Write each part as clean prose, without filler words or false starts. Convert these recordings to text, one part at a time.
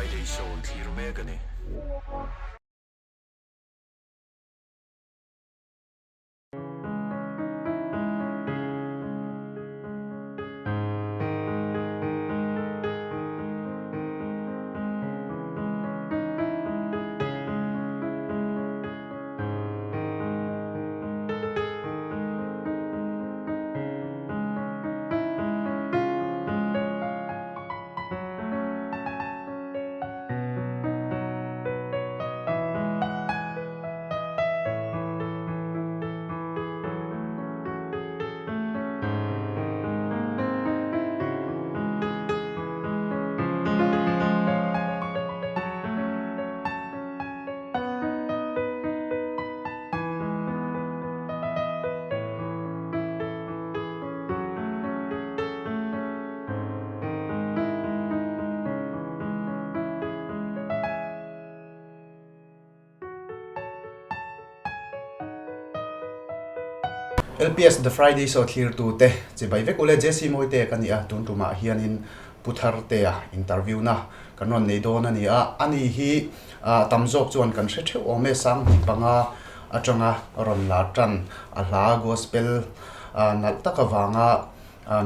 Friday Show thlir mek a ni. LPS The Friday Show thlirtute chibai vek ule Jesse Mawite ka ni a, tun tumah hianin Pu Thartea interview na kan rawn nei dawn a ni a, ani hi tam zawk chuan kan hre theuh awm e, 2005 atanga rawn lar tan a hla gospel nalh tak avanga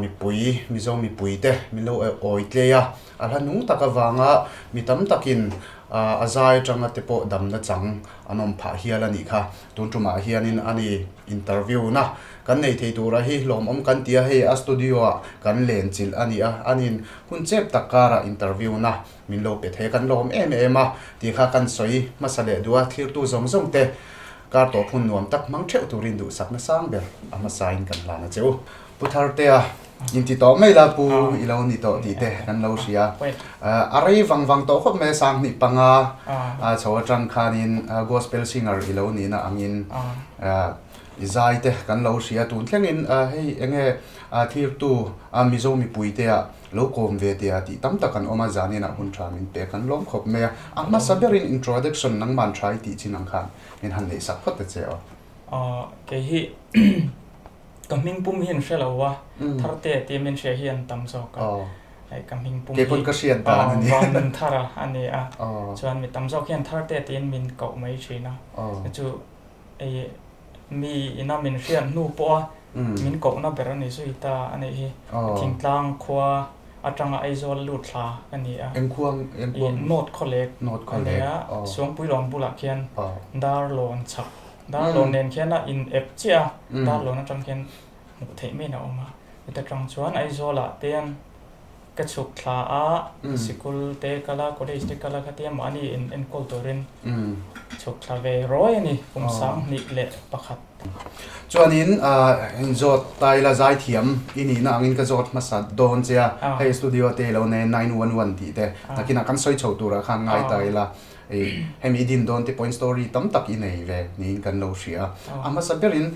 mipui, Mizo mipuite min lo awi tlei a, a hla nung tak avanga mi tam takin a zai atanga te pawh damna chang an awm phah hial a nih kha. Tun tumah hianin a ni interview na kan nei thei tura hi hlawmawm kan ti a, hei a studio ah kan len chilh a ni a, anin hun chep tak karah interview na min lo pe thei a, kan lawm em em a tih kha kan sawi hmasa leh duh a, thlirtu zawng zawng te kar tawp hun nuam tak hmang theuh turin duhsakna sang ber a hmasain kan hlan a che u. Pu Thartea, inti tawh mai la Pu i lo ni tawh tih te kan lo hria. A rei vang vang tawh khawp mai a, 2005 chho atang khanin gospel singer i lo nihna angin i zai te kan lo hria. Tun thlengin hei enge thirtu Mizo mipuitea lo kawm ve tia tih tam tak an awm a, zaninah hun tha min pek an lawm khawp mai a. A hmasa berin introduction nangman tha i tih chin ang khan min han neihsak phawt ta che aw. Kei hi Ka hming pum hi an hre lo a, Tharte tia min hria hi an tam zawk a. Hei ka hming pum hi Kei pawn ka hriat dan a ni. Vanun Thara a ni a. Chuan mi tam zawk hian Tharte tiin min koh mai thin a. Chu ei mi ina min hriat hnu pawha min kohna ber a ni zui ta a nih hi. Thingtlang khua atanga Aizawl lut thla a ni a. Eng khuang eng khuang? North Khawlek North Khawlek a ni a. Suangpuilawn bulah khian Darlawn chhak Darlawn nen khian a in ep chiah a, Darlawn atang khian hmuh theih maiin a awm a. Chuta tang chuan Aizawlah te an ka chhuk thla a, sikul te kal a, college te kal a khatia mahni in enkawl turin chhuk thla ve rawi a ni, kum 2001. Chuanin in zawt ta ila zaithiam i nihna angin ka zawt hmasa dawn che a, hei studio te ilo nei 911 tih te nakinah kan sawi chho turah khan ngai ta ila. Hemi i din dawn te pawhin story tam tak i nei ve niin kan lo hria a. A hmasa berin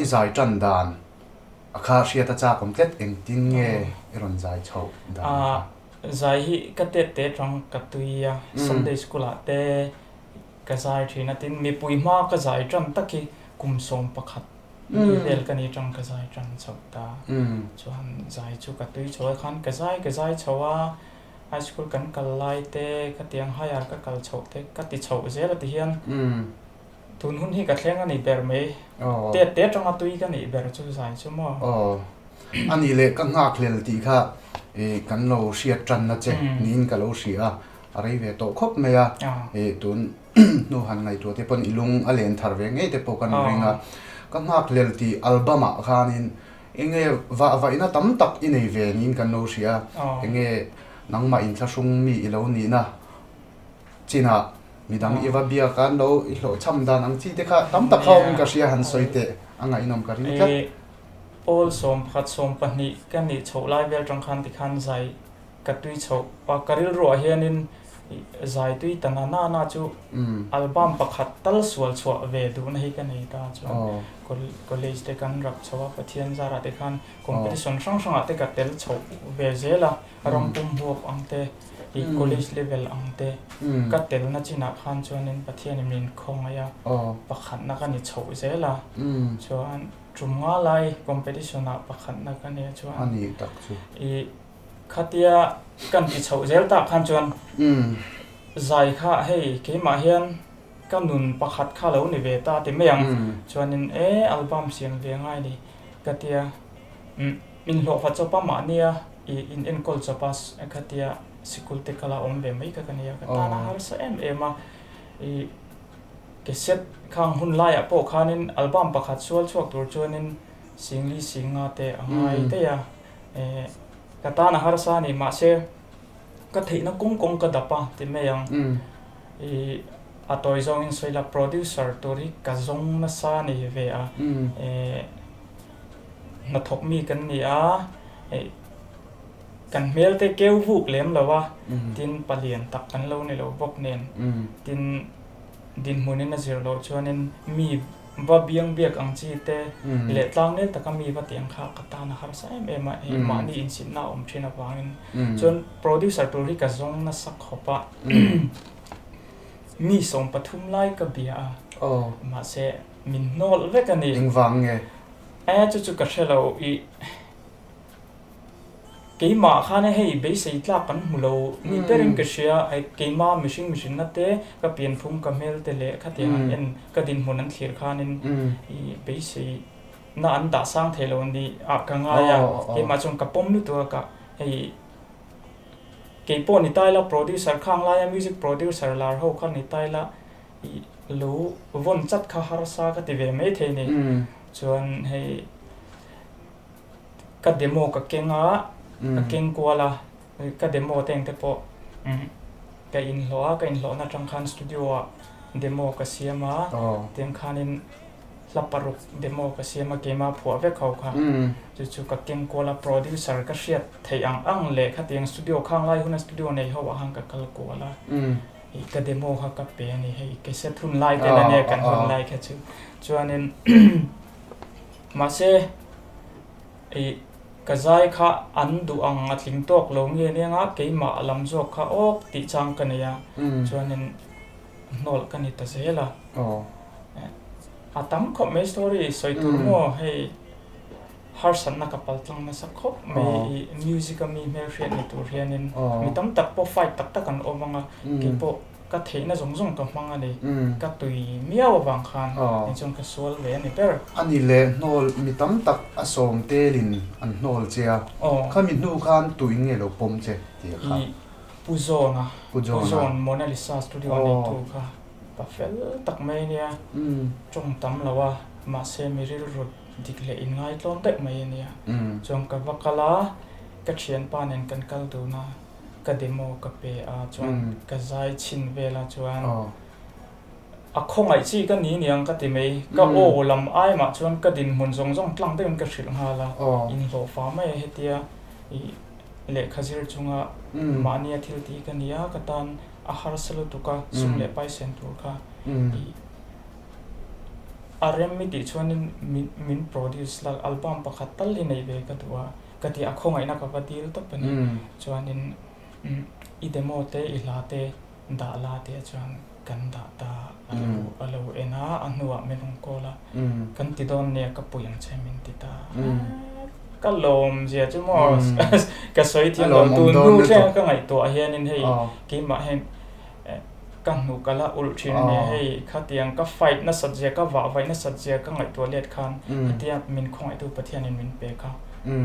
i zai tan dan a kha hriat a chak awm tlet engtin nge i rawn zai chhoh dan kha? Zai hi ka tet te atang ka tui a, Sunday school ah te ka zai thin a, tin mipui hma ka zai tan tak hi kum 11 mi vel ka ni atang ka zai tan chhoh ta. Chuan zai chu ka tui chho a khan ka zai ka zai chho a, High school kan kal lai te, khatiang higher ka kal chhoh te ka ti chhoh zel a ti hian tun hun hi ka thleng a ni ber mai. Tet te atanga tui ka nih ber chu zai chu maw? Aw, a nih leh ka nghakhlel tih kha kan lo hriat tanna che niin ka lo hria a, a rei ve tawh khawp mai a, tun hnu han ngaihtuah te pawn i lung a len thar ve ngei te pawh kan ring a, ka nghakhlel tih album ah khanin Enge vah vaihna tam tak i nei ve niin kan lo hria. Enge nangmah inthlahrung mi i lo nihna chinah midang i va biak a, an lo i hlawhchham dan ang chi te kha tam tak kha awmin ka hria han sawi teh a ngaihnawm ka ring tlat. Pawl 11, 12 ka nih chhoh lai vel tang khan tikhan zai ka tui chhoh a, ka rilruah hianin zai tui ta na na na chu album pakhat tal sual chhuah ve duhna hi ka nei ta chuan college te kan rap chho a, Pathian zarah te khan competition hrang hrangah te ka tel chhoh ve zel a, ram pum huap ang te, ih college level ang te ka telna chinah khan chuanin Pathianin min khawngaih a, pakhatna ka ni chhoh zel a, chuan tum nga lai competition ah pakhatna ka nia chuan ih Khatia kan ti chhoh zel tak khan chuan Zai kha hei keimah hian ka nun pakhat kha lo ni ve ta ti mai ang. Chuanin e album siam ve ngai ni ka tia. Umm inhlawhfa chawp a mahnia i in enkawl chawp a ka tia sikul te kala awm ve mai kha ka nia ka tan a harsa em em a. I cassette khang hun laiah pawh khanin album pakhat sual chhuak tur chuanin Singli Singa te a ngai daih a. E ka tan a harsa a ni mahse ka theihna kawng kawng ka dap a ti mai ang. I a tawi zawngin sawi la producer tur hi ka zawng nasa a ni ve a. E hnathawk mi kan ni a, e kan hmel te keu vuk lem lo a, tin palian tak kan lo ni lo bawk nen. Tin dinhmunin a zir loh chuanin mi va biang biak ang chi te leh tlangnel taka mi va tih ang kha ka tan a harsa em em a, hei mahni insitna a awm thin avangin chuan producer tur hi ka zawng nasa khawp a, mi 13 lai ka bia a, mahse min hnawlh vek a ni. Engvang nge? E chu chu ka hre lo i. Keimah khan hei beisei tlak kan hmu lo ni berin ka hria, keimah mihring mihrinna te, ka pianphung ka hmel te leh khatiang an en ka dinhmun an thlir khanin i beisei na an dah sang thei lo ni ah ka ngai a, keimah chuan ka pawm lutuk a ka hei keipawh ni ta ila producer khang laia music producer lar ho kha ni ta ila i lo vawn chat kha harsa ka ti ve maithei ni chuan hei. Ka demo ka keng a, ka keng kual a, ka demo te engte pawh ka inhlawh a, ka inhlawhna atang khan studio ah demo ka siam a, tiang khanin hla paruk demo ka siam a, keimah phuah vek ho kha, chu chu ka keng kual a, producer ka hriat theih ang ang leh khatiang studio khang lai huna studio nei ho ah khan ka kal kual a, ka demo kha ka pe a ni, hei cassette hun lai te la nia kan hun lai kha chu, chuanin. Mahse, ih, ka zai kha an duh ang a tling tawk lo nge nia nga keimah a lam zawk kha awk tih chang ka nei a, chuanin hnawlh ka ni ta zel a. A tam khawp mai story sawi tur maw hei harsatna ka pal tlang nasa khawp mai ih music a mi hmelhriat ni tur hianin mi tam tak pawh fight tak tak an awm ang a, keipawh Ka theihna zawng zawng ka hmang a ni. Ka tui miau avang khan eng chuan ka sual ve a ni ber. A ni leh hnawl mi tam tak a sawm telin an hnawl che a, khami hnu khan tuin nge lo pawm che tih a kha. I Pu Zawna, Pu Zawn Mona Lisa studio a neitu kha pa fel tak mai a nia, tawng tam lo a, mahse mi rilru dik leh inngaitlawm deuh mai a nia. Chuan ka va kal a, ka thianpa nen kan kal dun a. Ka demo ka pe a chuan ka zai chhin vel a chuan a khawngaih chi ka ni niang ka ti mai. Ka aw lam ai mah chuan ka dinhmun zawng zawng tlang deuhin ka hrilh nghal a, inhlawh fa mai a hetia i lehkha zir chunga mahnia thil tih ka ni a, ka tan a harsa lutuk a sum leh paisen tur kha i a rem i tih chuanin min produce la album pakhat tal hi nei ve ka duh a. Ka ti a khawngaihna ka va dil tawp a ni. Chuanin i demo te i hla te dah la tih chuan kan dah ta a lo a lo en a, a hnuah min rawn call a, kan ti dawn nia ka pui ang che min ti ta. Ka lawm zia chu maw ka sawi thiam lo tun hnu thleng ka ngaihtuah hianin hei keimah hian ka hnu ka la ulh thin a ni. Hei khatiang ka fight nasat zia, ka vah vaih nasat zia ka ngaihtuah let khan hetia min khawngaihtu Pathianin min pe kha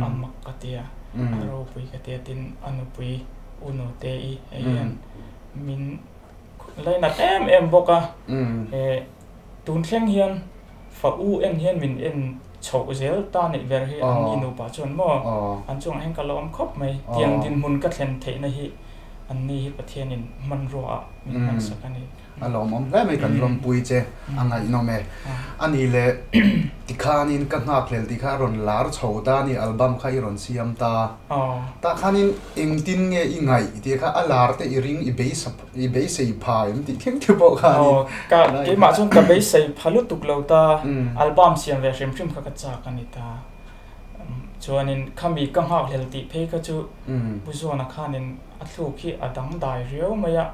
a mak ka ti a, a ropui ka ti a, tin a nupui u Nute-i hei hian min lainat em em bawk a. Tun thleng hian fa u en hian min en chhoh zel ta neih ber hi an ni nupa chuan maw an chungah hian ka la awm khawp mai. Tiang dinhmun ka thlen theihna hi Anni hi Pathianin hmanrua ah min hmansak a ni. A lawmawm hle mai kan lawmpui che a ngaihnawm e. A ni leh tikhanin ka nghakhlel tih kha a rawn lar chho ta a ni album kha i rawn siam ta. Tah khanin engtin nge i ngaih tih kha a lar te i ring i beisap i beisei pha em tih thleng te pawh khanin. Aw ka keimah chuan ka beisei pha lutuk lo ta album siam ve hrim hrim kha ka chak a ni ta. Chuanin khami ka nghakhlel tih phei kha chu Pu Zawna khanin a thluk hi a dang dai riau mai a,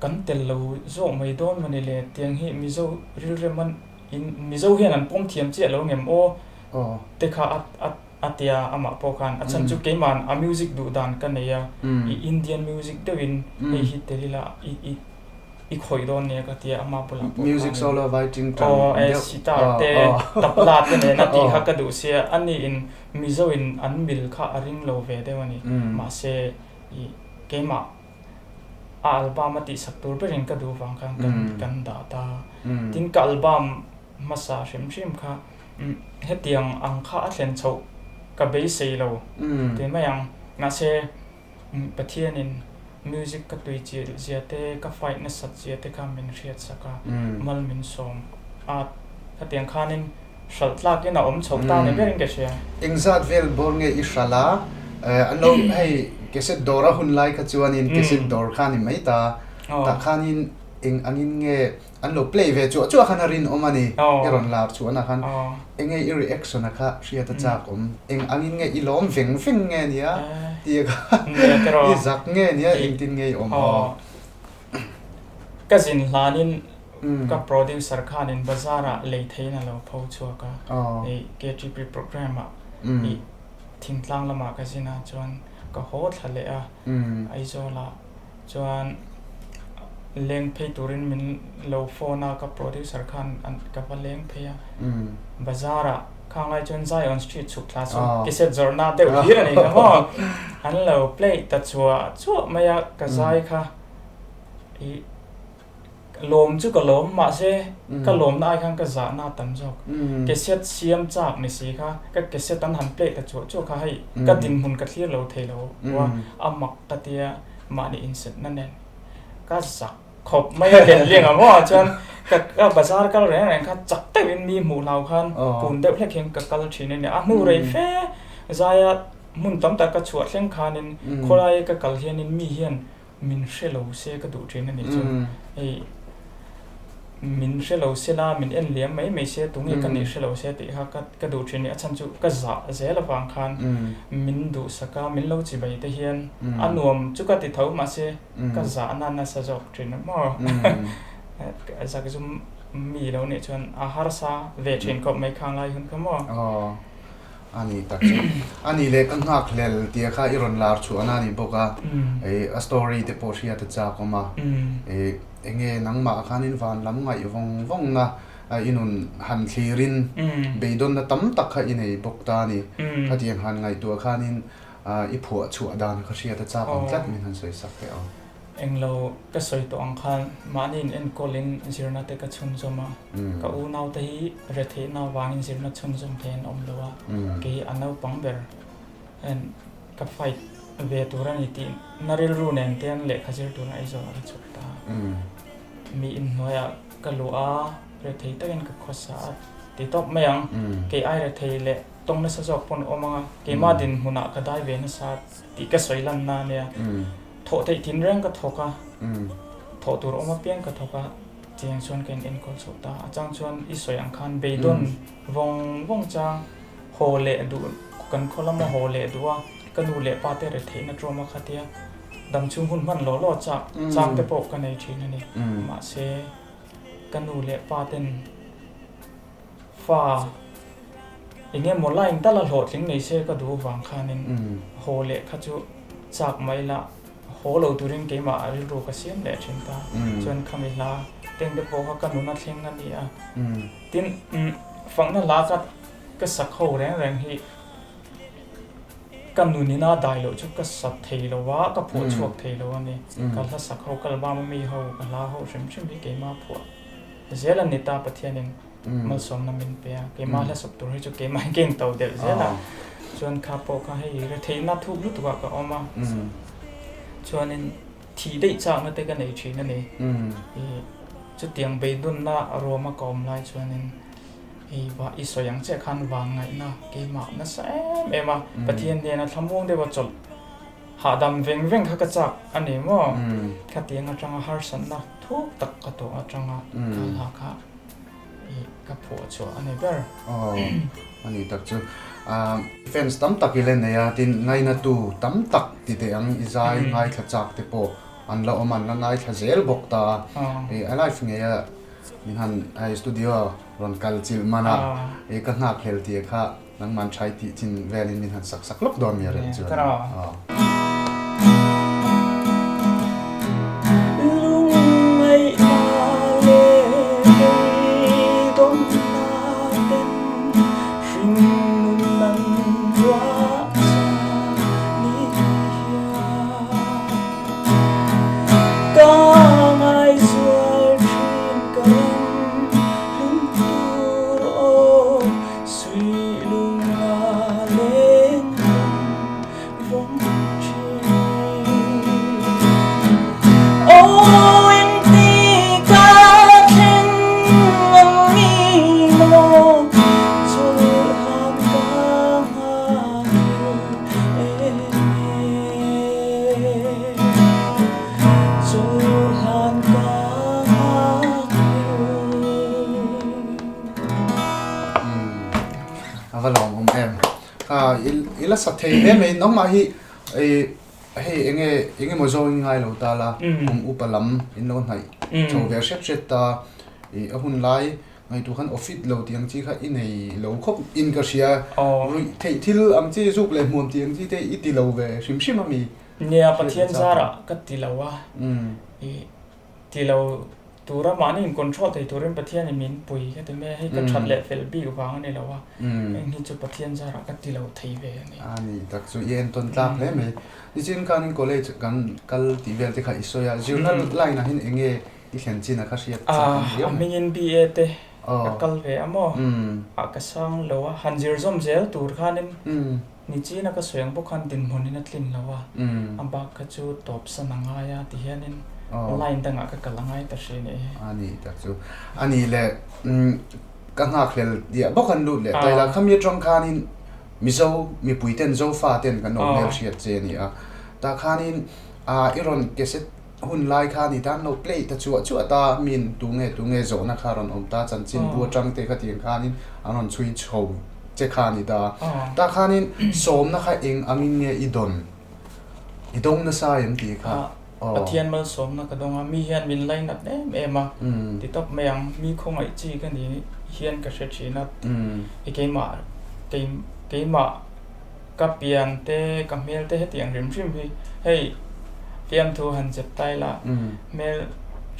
kan tel lo zawk mai dawn mawni le tiang hi Mizo rilrem an in Mizo hian an pawm thiam chiah lo ngem aw te kha a a. A tia amah pawh khan a chhan chu keima'n a music duh dan ka nei a, i Indian music deuhin hei hi tel ila i i i khawih dawn nia ka tia amah bulah pawh khanin. Music solo vai ting tang deuh. Aw e sitar te tabla te nen a tih kha ka duh sia a niin Mizo in an mil kha a ring lo ve deuh a ni. Mahse i keimah a album a tihsak tur berin ka duh vang khan kan kan dah ta. Tin ka album hmasa hrim hrim kha Hetiang ang kha a thlen chhoh ka beisei lo ti mai ang. Mahse, Pathianin music ka tui chilh zia te, ka fight nasat zia te kha min hriat sak a, mal min sawm a. Khatiang khanin hralh tlakin a awm chhoh ta ni berin ka hria. Engzat vel bawr nge i hralh a? An lo hei cassette dawr a hun lai kha chuanin cassette dawr kha a ni mai ta. Tah khanin eng angin nge An lo play ve chuah chuah khan a rinawm a ni. I rawn lar chuan ah khan enge i reaction a kha hriat a chak awm. Eng angin nge i lawm veng veng nge nia tih kha i zak nge nia engtin nge i awm aw. Ka zin hlanin ka producer khanin bazar ah lei theiin a lo pho chhuak a, KTP programme ah i thingtlang lamah ka zin a chuan ka haw thla leh a Aizawl ah. Chuan leng phei turin min lo phone a, ka producer khan ka va leng phei a. Bazar ah khang lai chuan Zion Street chhuk thla chu cassette zawrhna deuh hlir a ni kha maw. An lo play ta chuah chuah mai a, ka zai kha ih lawm chu ka lawm mahse ka lawmna ai khan ka zahna a tam zawk. Cassette siam chak ni si kha ka cassette an han play ta chuah chuah kha hei ka dinhmun ka thlir lo thei lo a, a mak ka tia. Mahni insetna nen ka zak khawp mai a len liang ang maw chuan ka ka bazar kal reng reng kha chak deuhin mi hmuh hlau khan kun deuh hlek hian ka kal thin a ni. A hnu rei fe zaia hmun tam tak ka chhuah thleng khanin khawlai ka kal hianin mi hian min hre lo se ka duh thin a nih chu. Hei min hre lo se la, min en liam mai mai se, tunge ka nih hre lo se tih kha ka ka duh thin a ni. A chhan chu ka zah zel avang khan min duhsak a, min lo chibai te hian a nuam chu ka ti tho mahse ka zahna nasa zawk thin a maw. Zakzum mi lo nih chuan a harsa ve thin khawp mai khang lai hun kha maw. Aw, a ni tak chu. A nih leh ka nghak hlel tia kha i rawn lar chhuahna a ni bawk a, a story te pawh hriat a chak awm a. Enge nangmah khanin van lam ngaih vawng vawngna i nun han thlirin beidawnna tam tak kha i nei bawk ta a ni. Khatiang han ngaihtuah khanin i phuah chhuah dan kha hriat a chak ang tlat min han sawi sak teh ang. Englo ka sawi tawh ang khan mahni in enkawlin zirna te ka chhunzawm a, ka unaute hi retheihna avangin zirna chhunzawm thei an awm lo a, kei a naupang ber hian Ka fight ve tur a ni tih na rilru nen te an lehkha zir tur a Aizawl ah ka chhuak ta a. Mi inhnuaiah ka luh a, rethei takin ka khawsa a ti tawp mai ang. Kei ai rethei leh tawng nasa zawk pawn awm ang a, keimah dinhmunah ka dai ve nasa tih ka sawi lan na a nia. Thawh theih thin reng ka thawk a, thawh tur awm apiang ka thawk a, chiang chuan ka in enkawl chhoh ta. A chang chuan i sawi ang khan beidawn vawng vawng chang. Haw leh duh, kan khaw lama haw leh duh a, ka nu leh pa te retheihna ṭawm a khatia damchhung hun hman law law chak chang te pawh ka nei ṭhin a ni. Mahse, ka nu leh pa ten fa eng emaw line tal a hlawhtling nei se ka duh vang khanin haw leh kha chu chak mai la haw lo turin keimah rilru ka siam leh ṭhin ta. Chuan khami hla teng te pawh kha ka nuna thleng a ni a. Tin, fakna hla kha ka sak ho reng reng hi ka nunina dai loh chu ka sa thei lo a, ka phuah chhuak thei lo a ni. Ka hla sak ho, ka album a mi ho, ka hla ho hrim hrim hi keimah phuah zel a ni ta Pathianin malsawmna min pe a, keimah hla sak tur hi chu keimah hi ka into delh zel a, chuan kha pawh kha hei retheihna thuk lutuk ah ka awm a, chuanin thih daih chakna te ka nei thin a ni. Chutiang beidunna ruama ka awm lai chuanin Hei va i sawi ang chiah khan van ngaihna keimah nasa em em a, Pathian hnena thlamuang deuha chawlh hahdam veng veng kha ka chak a ni maw? Khatiang atanga harsatna thuk tak ka tawh atanga ka hla kha i ka phuah chhuah a ni ber. Aw, a ni tak chu. Fans tam tak i la nei a, tin ngainatu tam tak ti teh ang i zai ngaithla chak te pawh an la awm a, an la ngaithla zel bawk ta a. A live ngeia Min han hei studio rawn kal chilh man a, i ka nghak hlel tih kha Nangman thai tih chin velin min han sak sak lawk dawn mi a rem chuan. A va lawm awm em. Kha i la sa thei hle mai nangmah hi hei enge enge maw zawng in ngai lo ta la kum upa lam in lo hnaih chho ve hret hret ta i a hun lai ngaihtuah khan ofit lo tih ang chi kha i nei lo khawp in ka hria ruih theih thil ang chi zuk leh hmuam tih ang chi te i ti lo ve hrim hrim a mi. Nia Pathian zarah ka ti lo a i Ti lo tura mahni in control thei turin Pathian in min pui ka ti mai a, hei ka that leh fel bik vang a ni lo a, heng hi chu Pathian zarah ka ti lo thei ve a ni. A ni tak chu i entawn tlak hle mai. Nichin khanin college kan kal tih vel te kha i sawi a, zirna line ah hian eng nge i thlen chin a kha hriat chak ang riau mai. A hmingin BA te ka kal ve a maw? A ka sang lo a, han zir zawm zel tur khanin Nichina ka sawi ang bawk khan dinhmun in a tlin lo a, a bak kha chu tawp san a ngai a ti hianin line dangah ka kal a ngai ta hri nih hi. A ni tak chu. A nih leh ka nghakhlel diah bawk an lut leh ta ila, khami atang khanin Mizo mipui ten Zofa ten kan lo hmelhriat che a ni a, tah khanin i rawn cassette hun lai kha ni tan lo play ta chuah chuah ta min tunge tunge zawhna kha rawn awm ta chanchin bu atang te kha tiang khanin an rawn chhui chho che kha ni ta tah khanin sawmna kha eng angin nge i dawn i dawng nasa em tih kha aw. Pathian malsawmna ka dawng a mi hian min lainat em em a ti tawp mai ang mi khawngaih chi ka ni hian ka hre thin a i keimah keimah Ka pian te, ka hmel te hetiang hrim hrim hi hei fiamthu han zep ta ila hmel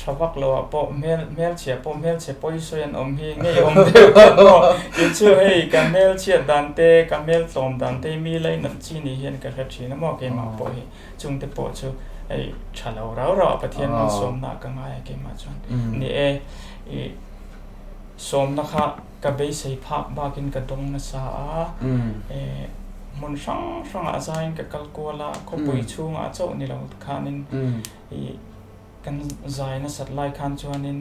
tha vak lo ah pawh hmel hmelchhia pawh hmelchhe pawi sawi an awm hi ngei awm deuh tlat maw tih chu hei ka hmelchhiat dan te ka hmel tlawm dan te hi mi lainat chi ni hian ka hre thin a maw keimah pawh hi chungte pawh chu hei tha lo rau rau a Pathian malsawmna ah ka ngai a keimah chuan ni e ih sawmna kha Ka beisei phak bakin ka dawng nasa a, hmun hrang hrangah zaiin ka kal kual a, khawpui chhungah chauh ni lo khanin ih kan zai nasat lai khan chuanin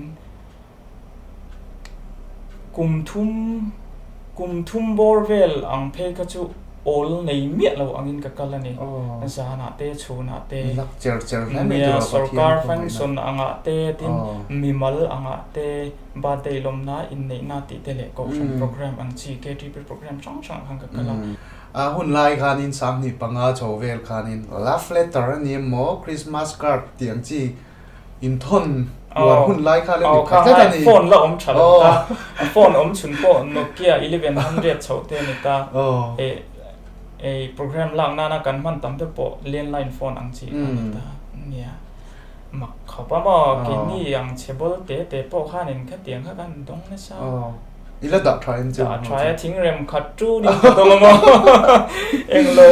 kum thum kum thum bawr vel ang phei kha chu awl nei miah lo angin ka kal a ni. Zanah te chhunah te nia sorkar function angah te tin mimal angah te Birthday lawmna, inneihna tih te leh kohhran program ang chi KTP program hrang hrang ah khan ka kal a. A hun lai khanin 15 chho vel khanin love letter a ni emaw Christmas card tih ang chi inthawn uar hun lai kha lo ni khat tlat a ni. Phone la awm tha lo ta, a phone awm chhun pawh Nokia 1100 chho te a ni ta. Ei program lak nana kan hman tam te pawh landline phone ang chi kha a ni ta. Nia. Mak khawp a maw? Keini ang chhe bawl te te pawh khanin khatiang kha kan dawng nasa. Aw, i la dah tha em chu? Dah tha e, thingrem khat tun in ka dawng a maw? Englo.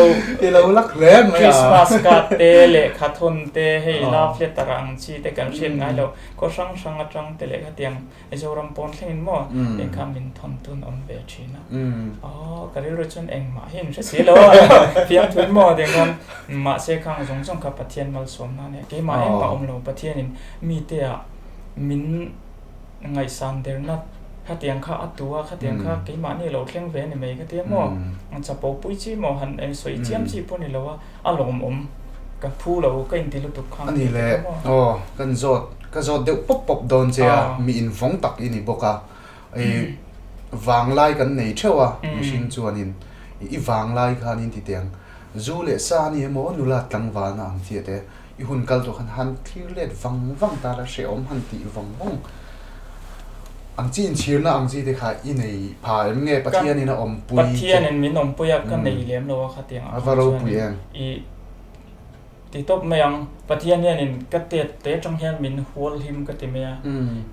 I lo lak hle mai a. Christmas card te, lehkha thawn te, hei love letter ang chi te kan hriat ngai lo. Khaw hrang hrang atang te leh khatiang Mizoram pawn thlengin maw eng kha min thawn tun awm ve thin a. Aw ka rilru chuan engmah hi an hre si lo a fiamthu maw tiang khan mahse khang zawng zawng kha Pathian malsawmna a nia keimah engmah awm lo Pathianin mite ah min ngaihsan derna khatiang kha a tu a khatiang kha keimahni lo thleng ve a ni mai khatia maw chapo pui chi maw han eng sawi chiam chi pawh a ni lo a. A lawmawm ka phu lo ka inti lutuk kha. A ni le, aw kan zawt ka zawt deuh pawp pawp dawn che a, mi invawng tak i ni bawk a, i vanglai kan nei theuh a mihring chuanin i vanglai khanin ti teh ang, zu leh sa a ni emaw nula tlangvalna ang chiah te i hun kal tawh khan han thlir let vang vang ta la hrehawm han tih vang vang. Ang chi inchhirna ang chi te kha i nei pha em nge Pathianin a awmpui che? Pathianin min awmpui a, ka nei lem lo a khatiang ah khan chuan i ti tawp mai ang. Pathian hianin ka tet te atang hian min hual him ka ti mai a,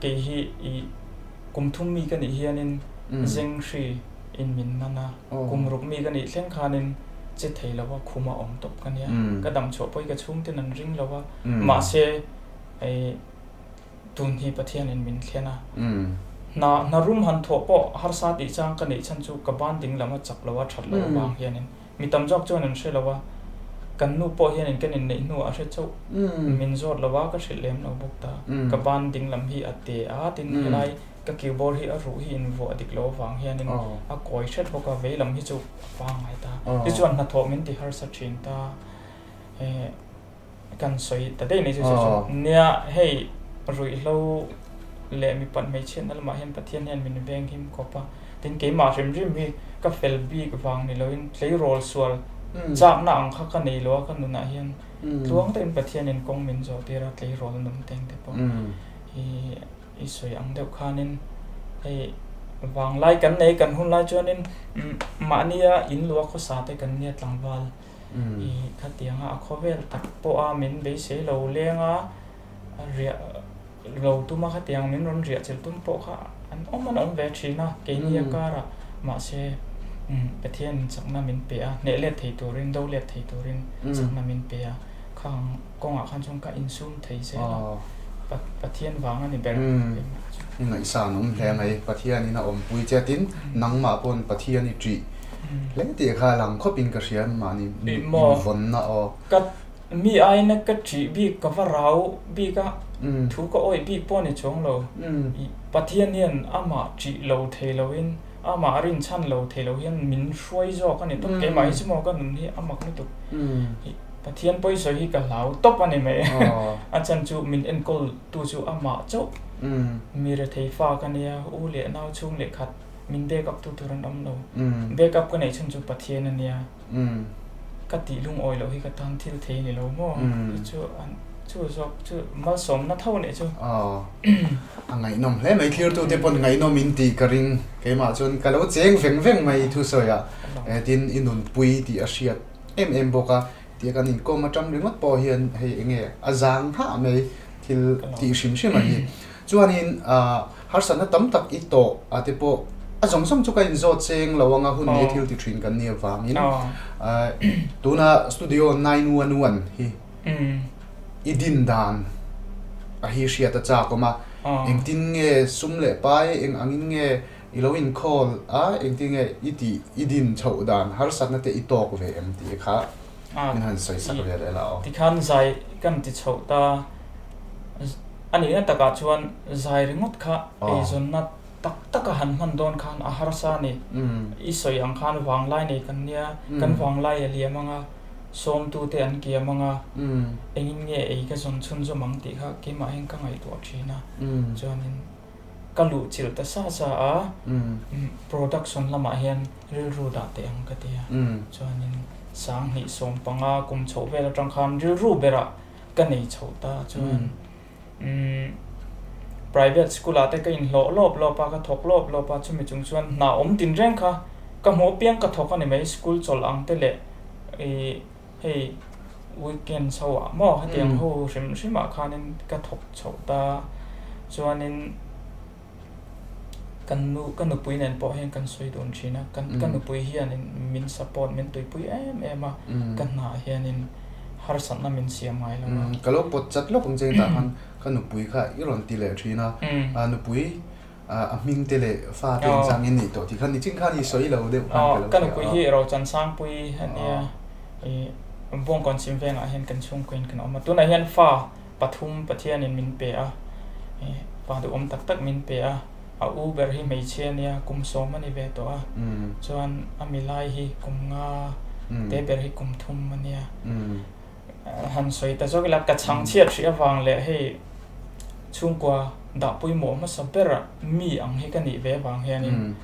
kei hi i kum thum mi ka nih hianin zeng hri in min man a, kum ruk mi ka nih thleng khanin che thei lo a, khum a awm tawp ka nia, ka dam chhuah pawh hi ka chhungten an ring lo a, mahse i Tun hi Pathianin min thlen a. Hna hna rum han thawh pawh harsa tih chang ka neih chhan chu ka ban ding lam a chak lo a, that lo avang hianin mi tam zawk chuan an hre lo a, kan nu pawh hianin kan inneih hnuah a hre chauh. Min zawt lo a, ka hrilh lem lo bawk ta. Ka ban ding lam hi a te a, tin helai ka keyboard hi a ruh hi invuah dik lo avang hianin a kawi hret bawk a, vei lam hi chu a pangngai ta. Tichuan hnathawh min ti harsa thin ta. Kan sawi ta daih mai chu chu chu. Nia hei ruihhlo leh mipat hmeichhiatna lamah hian Pathian hian min veng him khawp a, tin keimah hrim hrim hi ka fel bik vang ni loin tleirawl sual chakna ang kha ka nei lo a ka nunah hian tluang takin Pathianin kawng min zawh tir a tleirawl nung teng te pawh hi i sawi ang deuh khanin hei vanglai kan nei kan hun lai chuanin mahnia in luah khawsa te kan nia tlangval. I khatianga a khawvel tak pawha min beisei lo leng a, riah lo tum a khatiang min rawn riah chilh tum pawh kha an awm an awm ve thin a, keini a karah mahse Pathianin chakna min pe a, hneh let thei turin, do let thei turin chakna min pe a, khang kawngah khan chuan ka insum thei zel a, Pathian vang a ni ber. I ngaihsan awm hle mai, Pathianin a awmpui che tin nangmah pawn Pathian i ṭih hle tih kha a lang khawpin ka hria mahni invawnna aw. Ka mi aina ka ṭih bik ka va rau bik a, thu ka awih bik pawh ni chuang lo. Pathian hian amah ṭih lo thei loin amah rinchhan lo thei lo hian min hruai zawk a ni tawp. Keimah hi chu maw ka nun hi a mak lutuk. Pathian pawisa hi ka hlau tawp a ni mai. A chan chu min enkawl tu chu amah chauh. Mi rethei fa ka nia, u leh nau chhung leh khat min back up tu tur an awm lo. Back up ka neih chhun chu Pathian a nia. Ka tih lungawi loh hi ka tan thil thei a ni lo maw? Chu chu zawk chu malsawmna tho a nih chu. A ngaihnawm hle mai, thlirtute pawn ngaihnawm in tih ka ring. Keimah chuan ka lo cheng veng veng mai thusawi ah. Tin i nunpui tih a hriat. em em bawk a, tia kan inkawm atang ringawt pawh hian hei eng nge a zang hah mai thil tih hrim hrim a ni. Chuanin ah harsatna tam tak i tawh a te pawh a zawng zawng chu ka inzawt cheng lo anga hun nia thil ti thin kan nih avangin ah tuna studio 911 hi i din dan a hi hriat a chak awm a, engtin nge sum leh pai eng angin nge I lo inkhawl a, engtin nge i tih, i din chhoh dan harsatna te i tawk ve em tih kha min han sawi sak ve leh la aw. Tikhan zai kan ti chhoh ta, a nihna takah chuan zai ringawt kha eizawnna tak taka han hman dawn khan a harsa a ni. I sawi ang khan vanglai nei kan nia, kan vanglai a liam ang a, sawmtute an kiam ang a, engin nge ei ka zawn chhunzawm ang tih kha keimah hian ka ngaihtuah thin a, chuanin. Ka luh chilh ta sa sa a, production lamah hian rilru dah teh ang ka ti a. Chuanin 2015 kum chhoh vel atang khan rilru berah ka nei chhoh ta chuan private school ah te ka inhlawh lawp lawp a, ka thawk lawp lawp a, chumi chung chuan hna awm tin reng kha ka hmuh apiang ka thawk a ni mai, school chawlh ang te leh ih Hei weekend chho ah maw hetiang ho hrim hrim ah khanin ka thawk chhoh ta chuanin kan nu ka nupui nen pawh hian kan sawi dun thin a kan ka nupui hianin min support min tuipui em em a ka hnah hianin harsatna min siam ngai lo a. Ka lo pawt chat lawk ang che tah khan ka nupui kha i rawn ti leh thin a nupui a hming te leh fa te engzang in nih tawh tih khan nichin khan i sawi lo deuh khan ka lo hria a. Ka nupui hi Rochansangpui a nia i Bawngkawn chhim vengah hian kan chhungkaw in kan awm a, tunah hian fa pathum Pathianin min pe a, fa duhawm tak tak min pe a, a u ber hi hmeichhia a nia kum 10 a ni ve tawh a, chuan a milai hi kum nga te ber hi kum thum a nia. Han sawi ta zawk ila, ka chhang chhiat hrih avang leh hei chhungkua dah pawimawh hmasa ber mi ang hi ka nih ve avang hianin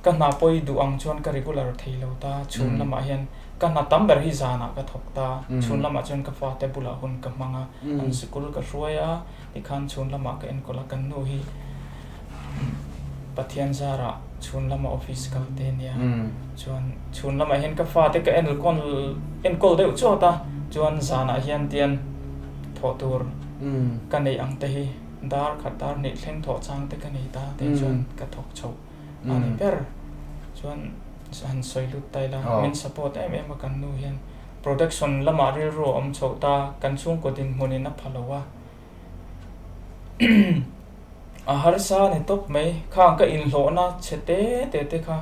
ka hna pawi duh ang chuan ka regular thei lo ta, chhun lamah hian ka hna tam ber hi zanah ka thawk ta, chhun lamah chuan ka fate bulah hun ka hmang a, an sikul ka hruai a, tikhan chhun lamah ka enkawl a, kan nu hi. Pathian zarah chhun lama office kal te ania. Chuan chhun lamah hian ka fate ka enkawl enkawl deuh chawt a, chuan zanah hian tian thawh tur ka neih ang te hi dar khat dar hnih thleng thawh chang te ka nei ta te chuan ka thawk chho a ni ber. Chuan han sawi lut ta ila min support em em a kan nu hian production lamah rilru a awm chhoh ta, kan chhungkaw dinhmunin a pha lo a. A harsa a ni tawp mai. Khang ka inhlawhna chhe te te te kha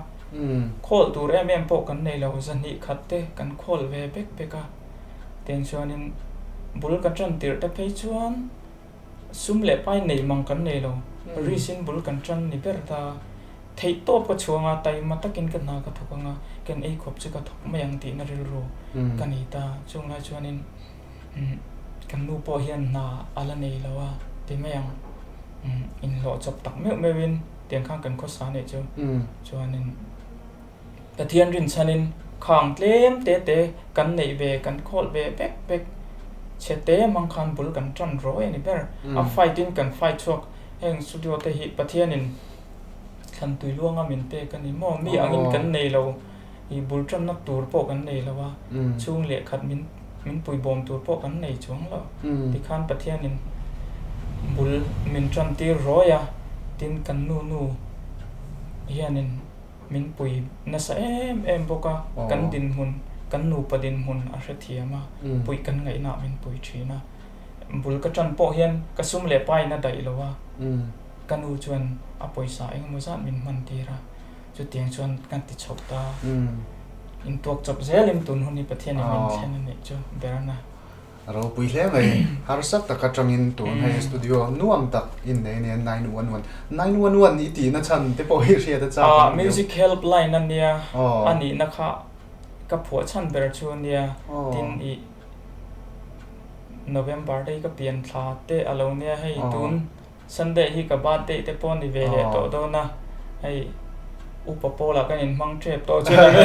khawl tur em em pawh kan nei lo. Zahnih khat te kan khawl ve bek bek a. Tiang chuanin bul ka tan tirh te phei chuan sum leh pai neih mang kan nei lo. Risk in bul kan tan ni ber ta. Theih tawp ka chhuang a, taima takin ka hna ka thawk ang a, kan ei khawp chu ka thawk mai ang tihna rilru ka nei ta. Chung lai chuanin. Kan nu pawh hian hna a la nei lo a ti mai ang. Inhlawh chawp tak meuh meuhin tiang khan kan khawsa anih chu. Chuanin Pathian rinchhanin khang tlem te te kan neih ve, kan khawl ve vek vek chhe te hmang khan bul kan tan rawi a ni ber. A fight in kan fight chhuak heng studio te hi Pathianin thlan tui luanga min pek a ni maw? Mi angin kan nei lo. I bul tanna tur pawh kan nei lo a, chhung leh khat min min puibawm tur pawh kan nei chuang lo. Tikhan Pathianin bul min tan tir rawi a, tin kan nu nu hianin min pui nasa em em bawk a, kan dinhmun, kan nupa dinhmun a hrethiam a, puih kan ngaihnaah min pui thin a. Bul ka tan pawh hian ka sum leh pain a daih lo a, ka nu chuan a pawisa engemaw zat min hman tir a. Chutiang chuan kan ti chhoh ta. Intuak chawp zelin tun hun hi Pathianin min thlen a nih chu ber a. A ropui hle mai. Harsa tak atangin tun hei studio nuam tak in nei ania 911. 911 i tihna chhan te pawh hi hriat a chak ang. Music help line a nia. A nihna kha ka phuah chhan ber chu a nia. Tin i November te hi ka pian thla te a lo nia hei tun. Sunday hi ka birthday te pawh ni ve leh tawh dawn a, hei upa pawlah kan inhmang tep tawh chu ni ve.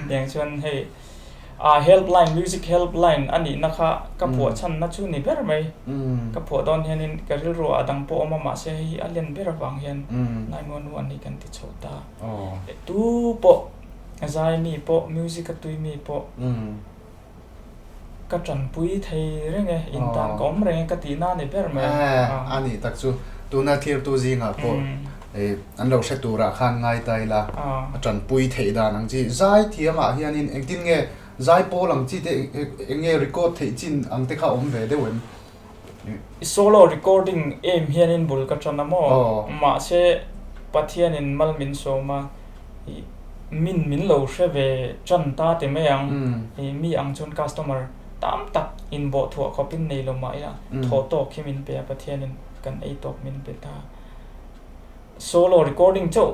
Tiang chuan hei ah helpline music helpline a nihna kha ka phuah chhanna chu ni ber mai. Ka phuah dawn hianin ka rilru ah dang pawh awm a mahse hei hi a len ber avang hian 911 hi kan ti chho ta. Tu pawh zai mi pawh music a tui mi pawh. Ka tanpui thei reng e, in tan ka awm reng e ka tihna a ni ber mai. A nih tak chu, tuna thirtu zingah pawh an lo hre turah khan ngai ta ila, a tanpui theih dan ang chi. Zai thiamah hianin engtin nge zai pawl ang chi te eng nge record theih chin ang te kha awm ve deuh em? Solo recording em hianin bul ka tan a maw? Mahse Pathianin mal min sawm a, min min lo hre ve tan ta ti mai ang. Mi ang chuan customer tam tak inbawh thuah khawpin nei lo mah ila thawh tawk hi min pe a, Pathianin kan ei tawk min pe ta. Solo recording chauh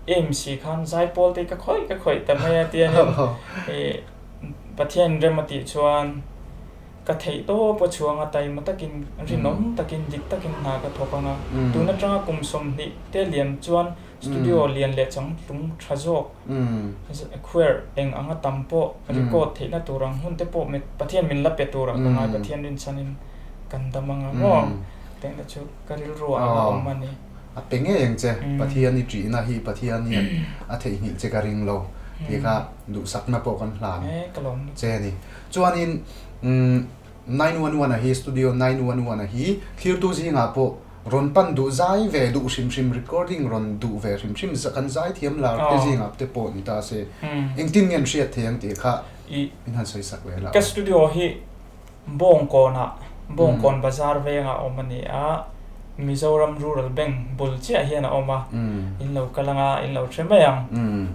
em si khan zaipawl te ka khawih ka khawih ta mai a tianin Pathianin rem a tih chuan Ka theih tawp a chhuang a, taima takin, rinawm takin, dik takin hna ka thawk ang a. Tun atanga kum 20 te lian chuan studio lian leh changtlung tha zawk, khuer eng anga tam pawh record theihna tur ang hun te pawh Pathian min la pe turah ka ngai, Pathian rinchhanin kan dam ang a maw? Tengte chu ka rilru ah a la awm a ni. A pe ngei ang che, Pathian i ṭihna hi Pathian hian a theihnghilh che ka ring lo tih kha duhsakna pawh kan hlan che a ni. Chuanin 911 a hi, Studio 911 a hi thlirtu zingah pawh rawn pan duh zai ve duh hrim hrim, recording rawn duh ve hrim hrim kan zaithiam lar te zingah te pawh ni ta se, engtin nge an hriat thei ang tih kha min han sawi sak ve la. Ka studio hi Bawngkawnah, Bawngkawn Bazar vengah a awm a ni a, Mizoram Rural Bank bul chiah hian a awm a, in lo kal anga in lo hre mai ang.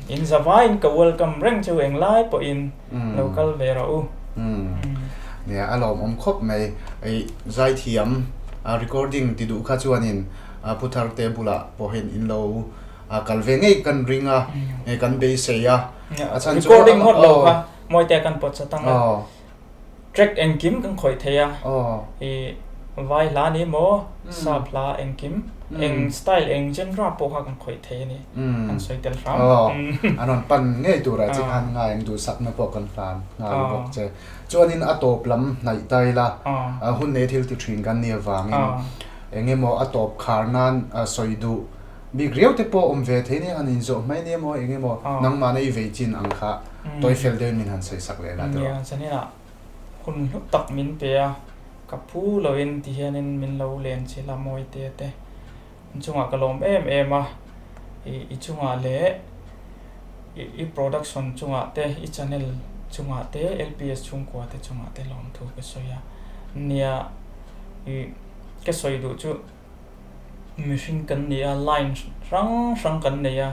In zavaiin ka welcome reng chu englai pawhin lo kal ve rawh u. Nia, a lawmawm khawp mai. I zaithiam recording ti duh kha chuanin Pu Tharte bulah pawhin in lo kal ve ngei kan ring a, kan beisei a. A chhan chu Recording ngawt lo kha Mawite kan pawt chat ang a. Track engkim kan khawih thei a, i vai hla ni maw, sap hla engkim, eng style eng genre pawh kha kan khawih thei a ni, kan sawi tel hram. An rawn pan ngei turah che khan ngai ang duhsakna pawh kan hlan nghal bawk che. Chuanin a tawp lam hnaih ta ila, hun nei thil ti thin kan nih avangin. Eng emaw a tawp khar nan sawi duh bik riau te pawh awm ve thei nia han inzawh mai nia maw eng emaw nangmahna i vei chin ang kha tawi fel deuhin min han sawi sak leh la tawh. Nia, zaninah hun hlu tak min pe a, ka phu loin ti hianin min lo len chilh a mawi te te. An chungah ka lawm em em a, i chungah leh i production chungah te, i channel chungah te, LPS chhungkua te chungah te lawmthu ka sawi a. Nia, i ka sawi duh chu mihring kan ni a, line hrang hrang kan nei a,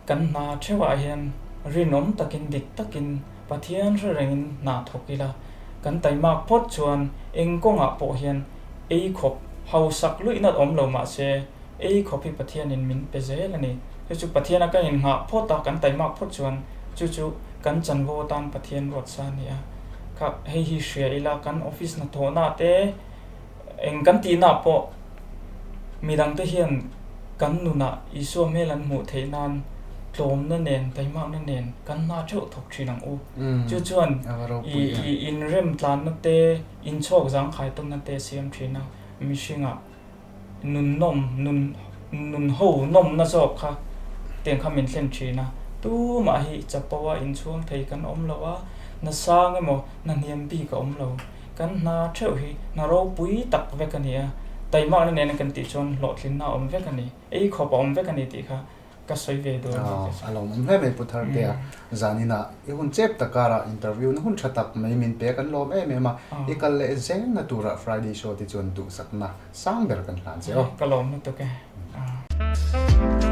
Kan hna theuhah hian rinawm takin dik takin Pathian hre rengin hna thawk ila, kan taimak phawt chuan eng kawngah pawh hian ei khawp hausak luihna awm lo mahse ei khawp hi Pathianin min pe zel a ni. Chu chu Pathiana kan innghah phawt a, kan taimak phawt chuan chu chu kan chanvo atan Pathian ruat sa a ni a. Kha hei hi hria ila kan office hnathawhna te, Eng kan tihna pawh midangte hian kan nunah Isua hmel an hmuh theih nan tlawmna nen, taimakna nen kan hna theuh thawk thin ang u. Chu chuan i inrem tlanna te, inchhawk zangkhai tawnna te a siam thin a, mihringah nun nawm, nun nun ho nawmna zawk kha tiang kha min thlen thin a. Tumah hi chapo a inchhuang thei kan awm lo a, hna sang emaw hna hniam bik a awm lo. Kan hna theuh hi hna ropui tak vek a ni a, taimakna nena kan tih chuan hlawhtlinna a awm vek a ni, ei khawp a awm vek a ni tih kha ka sawi ve dawn a ni. A lawmawm hle mai Pu Thartea, zaninah i hun chep tak karah interview na hun tha tak mai min pe kan lawm em em a, i kal leh zelna turah Friday show te chuan duhsakna sang ber kan hlan che aw. Ka lawm lutuk e.